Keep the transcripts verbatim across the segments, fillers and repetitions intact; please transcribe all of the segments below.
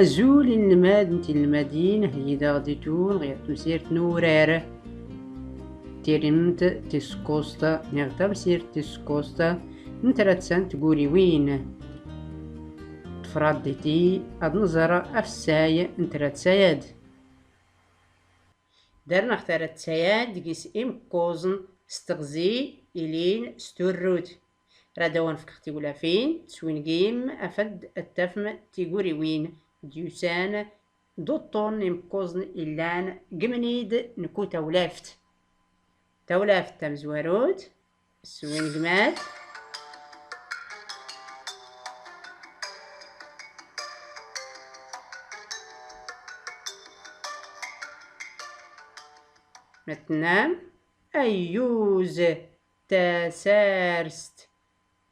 Azul inelmaden d tinelmadin, heyyideɣ-d i tun ɣer temsirt n urar. Tirimt tis kuẓt, niɣ tamsirt tis kuẓt n tratsa n tguriwin. Tefradditi ad nẓer afessay n tratsa-ad. Darnaɣ tratsa-ad deg-s imekkuẓen s teɣzi ilin s turrut. Rad awen-fkeɣ tiwlafin, swingim afad ad tafem tiguriwin d-yusan d uṭṭun n imekkuẓen illan g mnid n ku tawlaft. Tawlaft tamezwarut, swingmat. Ma tennam, ayyuz, tasarst,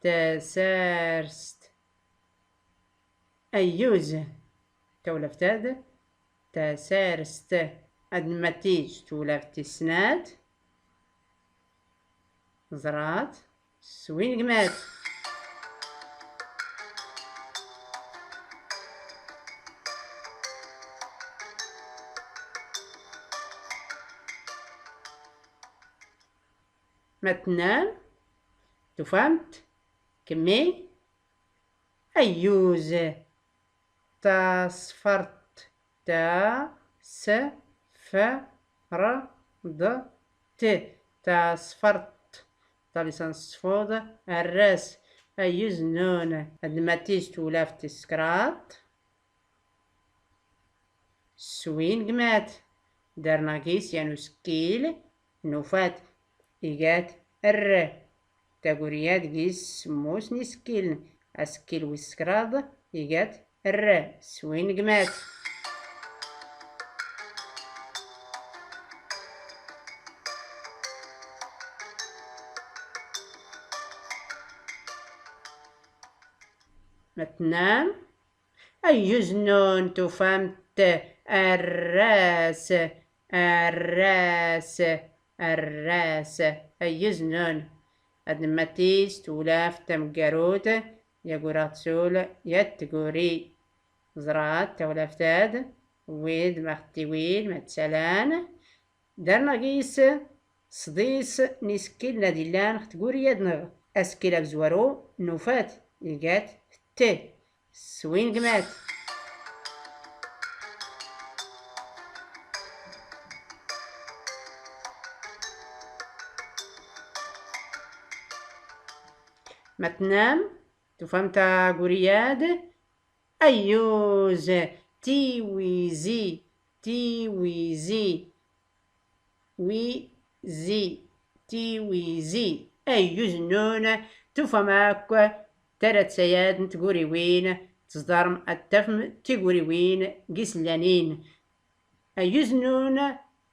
tasarst. Ayyuz. Tawlaft-ad, tasarst. Ad nmatti s tewlaft tis snat. Ẓrat. Swingmat. Ma tennam, tufamt, kemmi, ayyuz, tasfert, ta, s, f, r, d, t, tasfert, talisan s sfud, arras, ayyuz nnun, ad nmatti s tewlaft tis kraḍt. Swingmat. Darnaɣ gis yan usekkil, nufat, igat r. Taguri-ad gis semmus n isekkilen, asekkil wis kraḍ, igat r. Swingmat. Ma tennam, ayyuz nnun, tufamt, arras, arras, arras, ayyuz nnun. Ad nmatti s tewlaft tameggarut, yagura tsul yat tguri. Ẓrat tawlaft-ad, wid ma ɣ-tiwin ma ttsalan. Darnaɣ gis sḍis n isekkilen ad illan ɣ tguri-ad-nneɣ. Asekkil amezwaru, nufat, igat t. Swingmat. Ma tennam, tufam taguri-ad. Ayyuz, tiwizi, tiwizi, wizi, tiwizi. Ayyuz nnun, tufam akk tratsa-ad n tguriwin, tẓḍarem ad tafem tiguriwin gis llanin. Ayyuz nnun,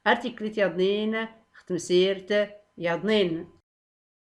ar tiklit yaḍnin, ɣ tmsirt yaḍnin.